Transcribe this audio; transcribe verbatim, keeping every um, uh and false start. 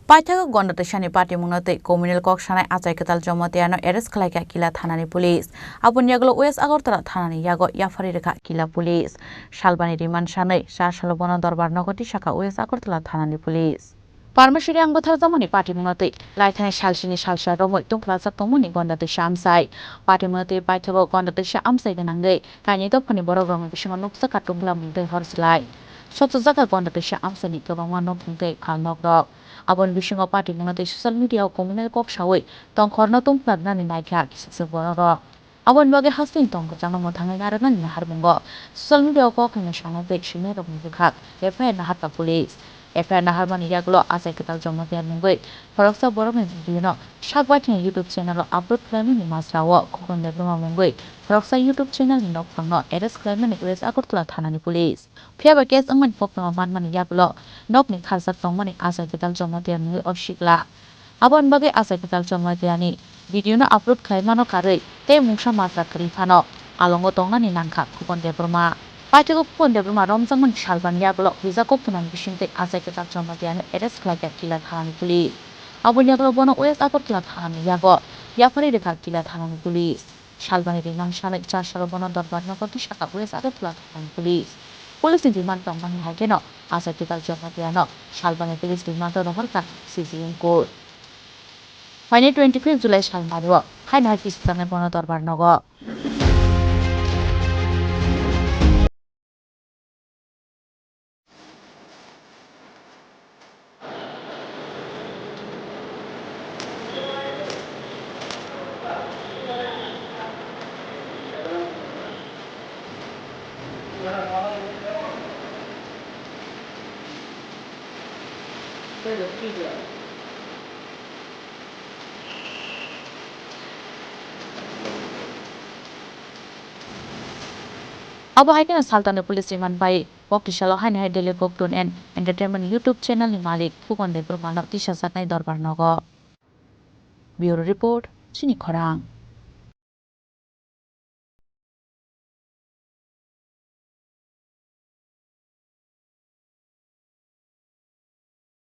Paithago Gonda Twisani patimungno twi communal kok sanai Achai Kwtal Jamatia no arrest khlaikha Kila thanani police. Aboni yagulo West Agartala thanani yago yaphari rwkha Kila police. Salbani remand sanwi char salo bono dorbar nogo tisakha West Agartala thanani police. Parmeshwari ang bwtharjakmani patimungno twi laithani salsini salsa romwi tungphlajak tongmani Gonda Twisa amchai. Patimungno twi paithago Gonda Twisa amchai gwnangwi kainwi dophani borok rokni bisingo nukjakha tungphlamung tei hor chwlai. Sochojak kha Gonda Twisa amchaini kwbangma nokhung tei phalnokrok. Aboni bisingo patimungno tei social media o communal kok sawi tongkhorno tungphlarnani naikha kisa bororok. Aboni bagwi hasteni tong kwchangno mwthangwi narwknani naharmungo social media o kok hwnwi sanai tei swinairokni bwkhak F I R naharkha police. F I R naharmani yagulo Achai Kwtal Jamatia mungwi khoroksa borokni video no sak baithani YouTube channel o upload khlaimani masra o Khukon Debbarma mungwi khoroksa YouTube channel ni nokphangno arrest khlaimani West Agartala thanani police. Phiya ba case wngmani koktwma manmani yagulo nokni kharjak tongmani Achai Kwtal Jamatia mungwi o sikla. Aboni bagwi Achai Kwtal Jamatia ni video no upload khlai mano karwi tei mungsa majra kwrwi phano alongo tongnani nangkha Khukon Debbarma. Paithago Khukon Debbarma romjakmani salbani yagulo hwijak koktwmani bisingtwi Achai Kwtal Jamatia no arrest khlaikha Kila thanani police. Aboni yagulo bono West Agartala thanani yago yaphari rwkha Kila thanani police. Salbani remand sanwi char salo bono dorbar nogo tisakha West Agartala thanani police. Police ni remand tongmani hai kheno Achai Kwtal Jamatia no salbani police remand o rohorkha C J M court. Phainai twenty fifth July salmani o haino hai tisaknai bono dorbar nogo. Abo hai kheno saltani police remand bai kok tisalo haino hai Delhi Koktun and Entertainment YouTube channel ni malik Khukon Debbarma no tisajaknai dorbar nogo. Bureau Report, Chini Khorang.